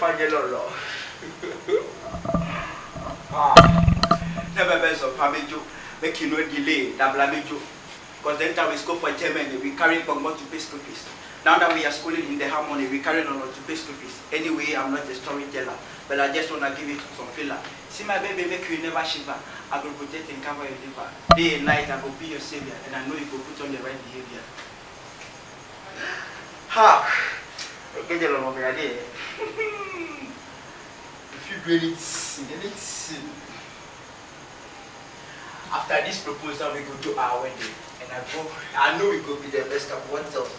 Emefa nye lɔlɔ. Ah. Ne be be zɔ fa me dzo. Make you no delay, dabla me dzo. Cause then time we school for Germany, we carry gbɔngbɔn to pay school fees. Now that we are schooling in the harmony, we carry lɔlɔ to pay school fees. Anyway, I'm not a storyteller, but I just wanna give it some filler. See my baby, make you never shiver. I go protect and cover your liver. Day and night, I go be your savior, and I know you go put on the right behavior. Ha! Ekedze lɔlɔ me aɖe. If you do anything, anything. After this proposal, we go do our wedding, and I go. I know we go be the best couple. What else?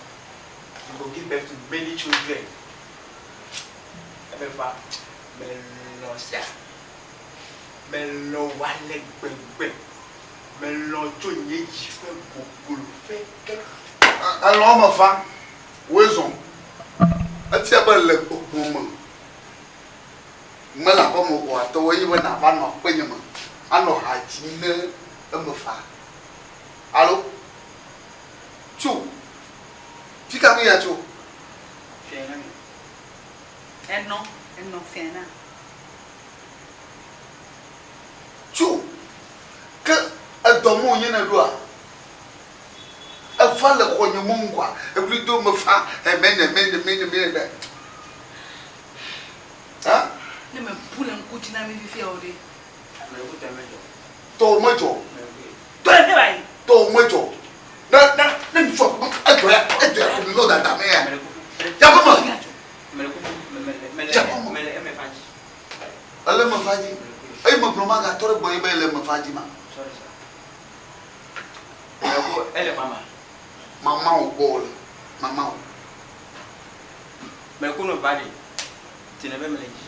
We go give birth to many children. Emefa, melɔ̃ sia. Melɔ̃ wò ale gbegbe. Melɔ̃ tso nye dzi ƒe gogloƒe ke. Elɔ̃ eme fa, wòe zɔ. Efia be le gbɔgbɔ me, mele aƒe me oa, tɔwòe nye be nàva nɔ aƒenye me anɔ ha dzim ne eme fa. Alo? Tso! Fika nu ya tso? Fiae na mi. Enɔ, enɔ fiae na. Tso! Ke edɔ me wònye nèɖoa? Eva le xɔnye me ŋgɔa, eɣli do mefa emene mene mene mene ɖe. Ha? Ne mebu le ŋku dzi na mi fifia o ɖe. Tɔwò medzɔ o. Tɔ le fi va yi. Tɔwò medzɔ o. Ne ne ne ŋutsu edzɔ ya edzɔ ya ko mi nɔ dada me ya. Dze aƒe me. Dze aƒe me. Ele eme va dzi. Eye megblɔ magatɔ ɖe gbɔnye be ele eme va dzi ma. Ele mama. Mama wò gbɔ wòle. Mama wò. Mele kunu va ɖe. Tine be mele dzi.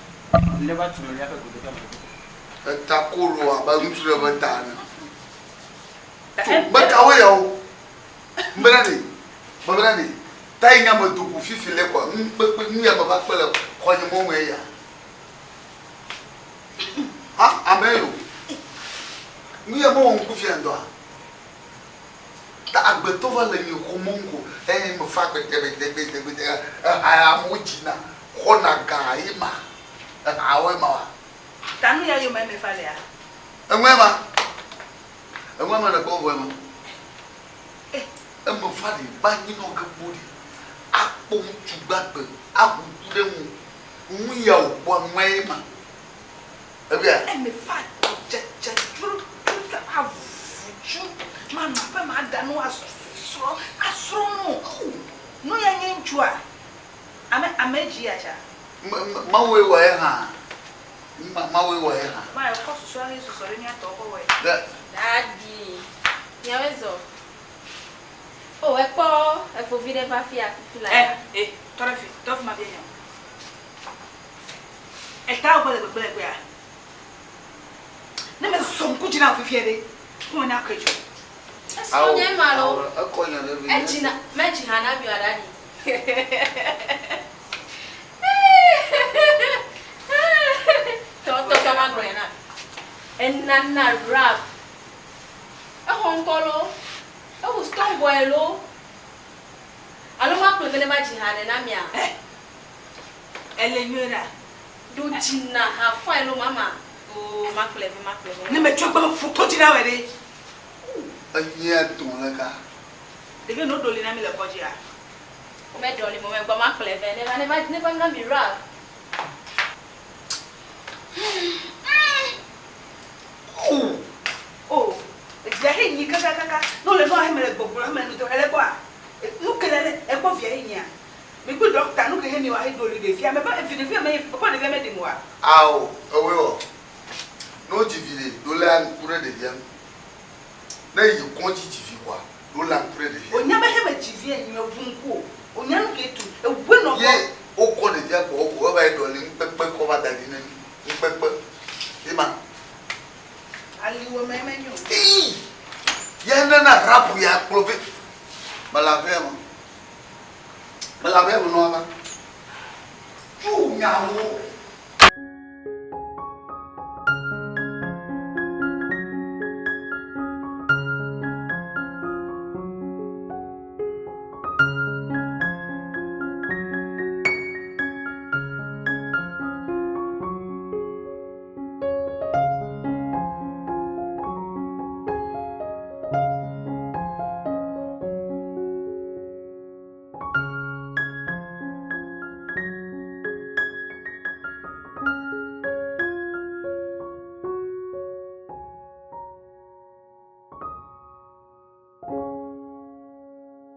Ne va tu me míaƒe godoƒe mele kuku. Eta kolo abe ŋutsu ɖe ƒe ta ene. Tso mekawoe yawo? Mbena ɖe, mebena ɖe, ta yi nya me do go fifi le kɔa, nu kpekpe, nu ya me va kpe le xɔnye mɔ ŋue ya. Ha, ame yo. Nu ya mewɔ ŋku fia ŋdɔa. Ta agbetɔ va le nye xɔ mɔ ŋko, eye me fa gbete gbete gbete gbete, eha ya amewo dzina, xɔna ga ye ma, ehawoe ma wa. Ta nu ya yome me fa lea? Eŋue ma. Eŋua me le gbɔ vɔe ma. Eme va ɖi ba nyinɔ ge kpo ɖi. Akpɔ ŋutsu gbagbe ahu ŋku ɖe ŋu. Ŋu ya wòkpɔa ŋue ma. Ebia. Eme va dzedze dzro dzro avu tsu manɔ aƒe ma aɖa nu asrɔ̃ asrɔ̃ nu. Nu ya nye ŋutsua? Ame ame dzi ya tsa. Mawue wɔ ye hã. Mawue wɔ ye hã. Ma ekɔ susua he susɔ ɖe mía tɔ kɔ wɔe. Daddy, miawoe zɔ. O, ekpɔ efovi ɖe va fia fifi la. Eh, eh, tɔ ɖe fi, tɔ fi ma bia nya. Eta wo le gbegbe le gbea. Ne me zɔ ŋku dzi na wò fifia ɖe, ko me na kɔe dzo. Esrɔ̃ nye ma lo. Ekɔ nya ɖe vi. Edzi na, medzi ha na mi oa daddy. Tɔtɔtɔ ma gblɔe na. Enana rap. Exɔ ŋkɔ lo. Ewu stone boy lo. Alo ma kplɔe be ne va dzi ha ɖe na mia. Eh. Ele nyuie ɖa. Ɖo dzi na ha fine lo mama. Oo ma kplɔe ve ma kplɔe ve. Ne me tsɔ gbe me ƒo to dzi na wɔ ɖe. Enyia dɔn le ka. Ɖevi no ɖoli na mi le kɔdzia. Wo me ɖɔli mo me gbɔ ma kplɔe vɛ ne va ne va ne va na mi rap. Oh oh evia he nyi kakakaka ne wole nua he me le gbɔgblɔ he me le nu dɔ ele gbɔa nu ke le ekpɔ via he nyia mi kple ɖɔkta nu ke he mi wa he ɖoli ɖevia me be evi ɖevia me ekpɔ ɖevia me ɖim wa. Ao ewoe wɔ ne wodzi vi ɖe ɖo lea ŋku ɖe ɖevia ŋu ne yi kɔdzi dzi vi kɔa Ɖo la ŋku ɖe ɖevia. Onya be heme dzi vie nyuie ʋu ŋku o. Onya nu ke tu eʋue nɔ gbɔ. Ye wokɔ ɖevia gbɔ ko eva yi ɖɔli nukpekpe kɔ va da ɖi ne mí. Nukpekpe ye ma. Aliwɔ me menyo. Ii! Ye nana rapu ya kplɔ vɛ. Mele aƒea me. Mele aƒea me nɔ ava. Tsu nyawo.